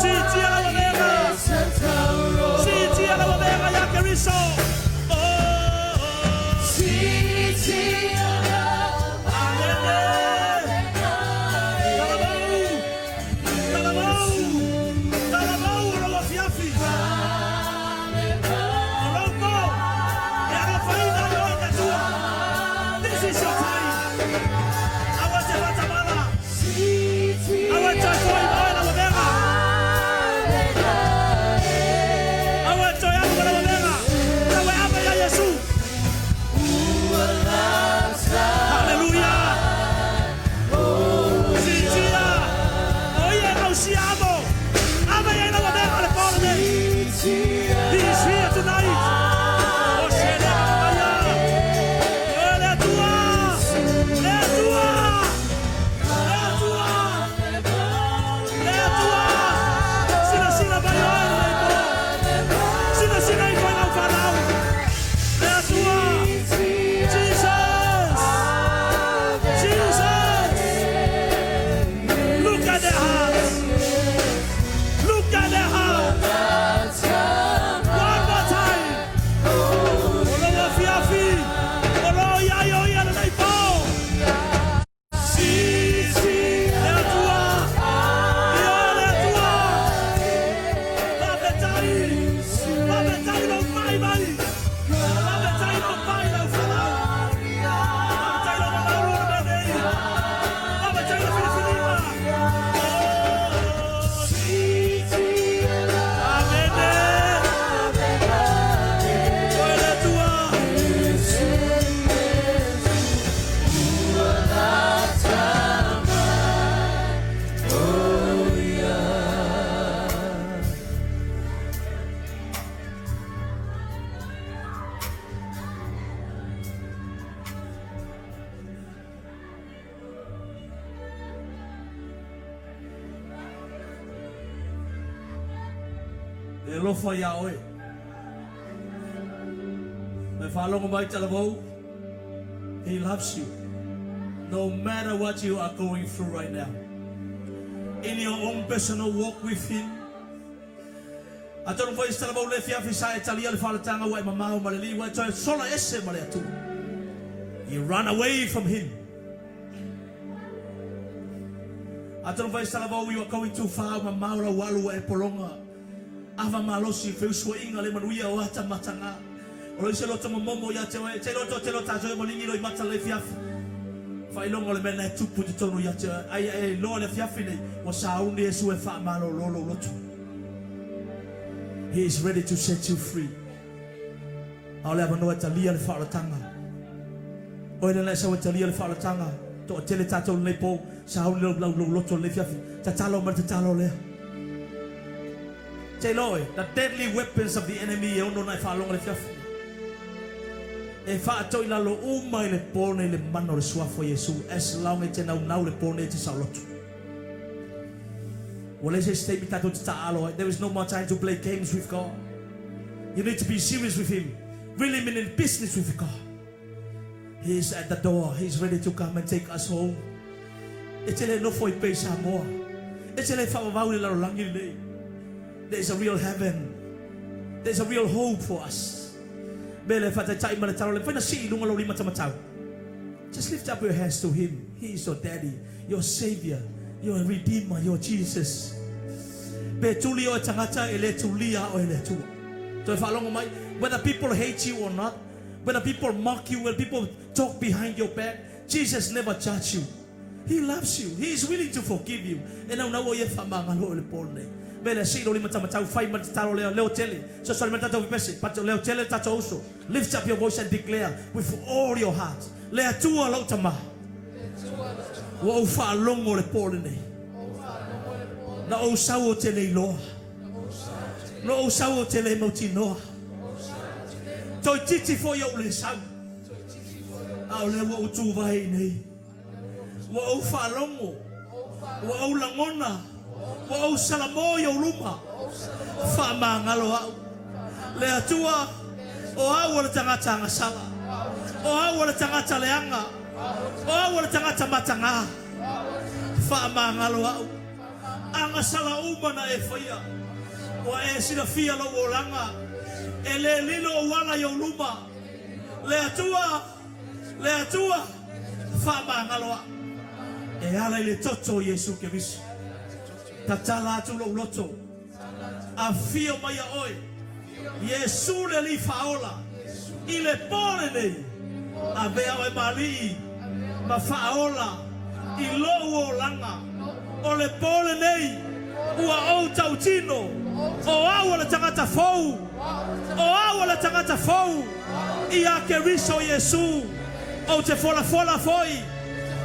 Siitia lau avega! Siitia lau avega ia Keriso! Amene! Talavou! Talavou! Talavou o lou Le alofa iā oe. Mai faalogo mai Talavou, He loves you. No matter what you are going through right now. In your own personal walk with Him. Atonu foi se Talavou le afiafi sa e talia le faaolataga ua e mamao ma le Alii ua e toe sola ese ma le Atua. You run away from Him. Atonu foi se Talavou you are going too far, ua mamao lau alu ua e pologa. Ava malosi, feusuaiga le manuia o ata mataga. O lo i se loto momomo ia te oe, te loto te lota toe molingi loi mata le afiafi. Faailoga o le mea na e tupu i totonu ia te oe. Ai e iloa le afiafi nei, ua sauni Iesu e faamalolo lou loto. He is ready to set you free. A o le avanoa e talia le faaolataga. Oe lena e sau e talia le faaolataga. Toatele tatou lenei po, sauni lou, lau, lou loto lenei afiafi. Tatalo ma le tatalo lea. Te iloa oe, the deadly weapons of the enemy e ono na e faalogo le afiafi. E faatoi lalo uma i le po nei le mana o le suafa o Iesu as long e te naunau le po nei e te saoloto. Ua leai se isi taimi tatou te taaalo ai. There is no more time to play games with God. You need to be serious with Him. Really mean business with God. He is at the door. He is ready to come and take us home. E te le nofo i pei Samoa. E te le faavavau i le lalolagi lenei. There is a real heaven. There is a real hope for us. Me le faataitai ma le talo le mafai na sii i luga lou lima tamatau. Just lift up your hands to Him. He is your daddy, your savior, your redeemer, your Jesus. Pe tuli oe tagata e le tulia oe le Atua. Toe faalogo mai, whether people hate you or not, whether people mock you, whether people talk behind your back, Jesus never judge you. He loves you. He is willing to forgive you. E naunau o ia e faamagalo oe i le po lenei. Mea lea, sii lou lima taumatau, fai ma le tatalo lea, leo tele. Sosoali mai le tatou pepese, but leo tele le tatou uso. Lift up your voice and declare with all your heart, Le Atua lou Tama, ua ou faalogo le po lenei. Na ou sau ou te le iloa. Na ou sau ou te le mautinoa. Toeitiiti foi ou le sau. A o lea ua ou tuvae i nei. Ua ou faalogo, ua ou lagona, ua ou salamo i ou luma. Faamagalo au. Le Atua, o au o le tagata agasala, o au o le tagata leaga, o au o le tagata mataga. Faamagalo au. Agasala uma na e faia. Ua e silafia lou olaga, e le lilo ou ala i ou luma. Le Atua, Le Atua, faamagalo au. E ala i le toto o Iesu Keriso. Tatala atu lou loto. Afio mai ia oe, Iesu le Alii Faaola, i le po lenei. Avea oe ma Alii ma Faaola i lou olaga. O le po lenei, ua ou tautino, o au o le tagata fou, o au o le tagata fou. Ia Keriso Iesu, ou te folafola foi,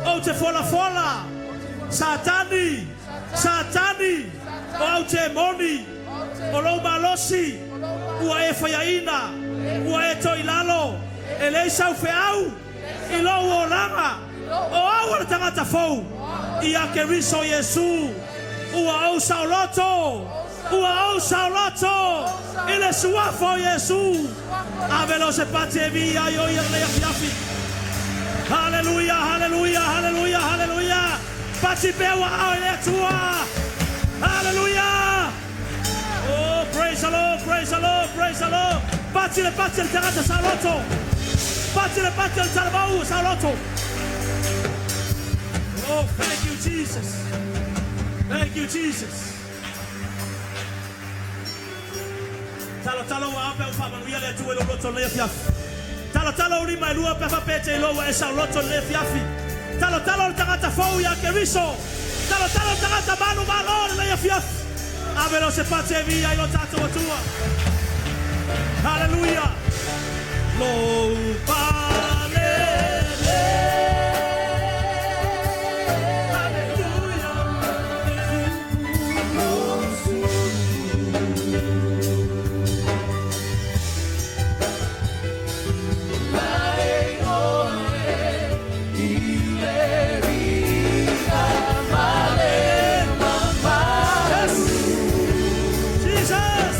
ou te folafola, Satani, Satani, o au temoni, o lou malosi, ua e faiaina, ua e toi lalo, e leai sau feau i lou olaga, o au o le tagata fou, ia Keriso Iesu, ua ou saoloto, ua ou saoloto i le Suafa o Iesu. Ave lea o se pati e viia ai o ia lenei afiafi. Haleluia, haleluia, haleluia, haleluia. Pati pea ua ao i le Atua. Haleluia. Oh, praise the Lord, praise the Lord, praise the Lord. Pati le pati le tagata saoloto. Pati le pati le talavau saoloto. Oh, thank you, Jesus. Thank you, Jesus. Talo talo ua ao pe a ua faamanuia le Atua i lou loto lenei afiafi. Talo talo u lima e lua pe a faapea e te iloa ua e saoloto lenei afiafi. Talo talo le tagata fou ia Keriso. Talo talo le tagata malu malo lenei afiafi. Ave lea o se pati e viia ai lo tatou Atua. Haleluia! Lou palele. Haleluia! Yes! Jesus!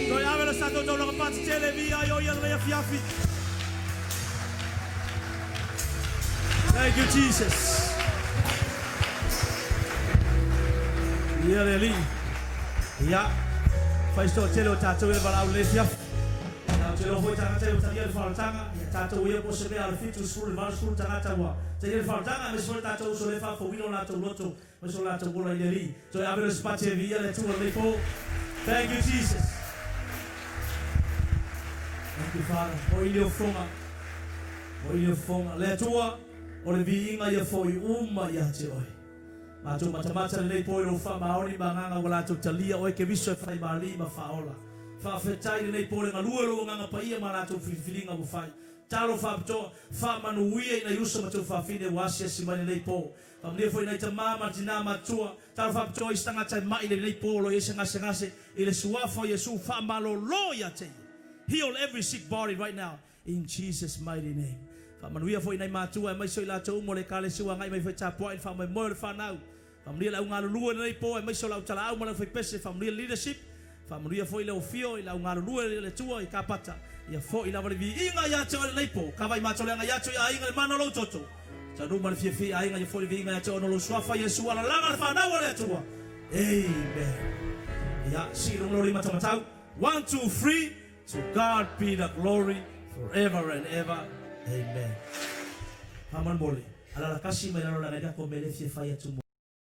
Toe ave le sa taulaga faatetele via ai o ia lenei afiafi. Thank you, Jesus. Ia le Alii. Ia, fai se toatele o tatou ia le valaau lenei afiafi. Ia, ou te iloa foi tagata ia ua talia le faaolataga. Ia, tatou ia po o se mea a le 70 i le 80 tagata ua talia le faaolataga, aemaise foi le tatou uso lea e faafouina o latou loto, aemaise o latou ola i le Alii. Toe ave le sipati e viia le Atua lenei po. Thank you, Jesus. Thank you, Father. O i le ofoga. O i le ofoga. Le Atua, o le viiga ia foi uma ia te oe. Matou matamata lenei po i lou faamaoni ma agaga ua latou talia oe Keriso e fai ma Alii ma Faaola. Faafetai lenei po le galue o lou Agaga Paia ma latou filifiliga ua fai. Talo faapitoa, faamanuia i nai uso ma tuafafine ua asiasi mai lenei po. Faamanuia foi i nai tama ma tina matua. Talo faapitoa i isi tagata e mai lenei po o lo o i ai se gasegase i le Suafa o Iesu faamalolo ia te ia. Heal every sick body right now in Jesus mighty name. Faamanuia foi i nai matua aemaise o i latou uma o le Ekalesia ua agai mai foi e tapuai i le faamoemoe o le fanau. Faamanuia le au galulue i lenei po aemaise o le au talaau ma le aufaipese. Faamanuia le leadership. Faamanuia foi le ofio i le au galulue i le Atua i Kapata. Ia foi lava le viiga ia te oe i lenei po. Kava i matou le agai atu i aiga i le mana o lou toto. Taunuu ma le fiafia i aiga ia foi le viiga ia te oe ona o lou suafa Iesu alalaga le fanau a le Atua. Amen. Ia, sii i luga lou lima taumatau. One, two, three, to God be the glory forever and ever. Amen. Faamolemole, alaala kasi mai lalo leaga e le ako mea lea e fia fai atu mo.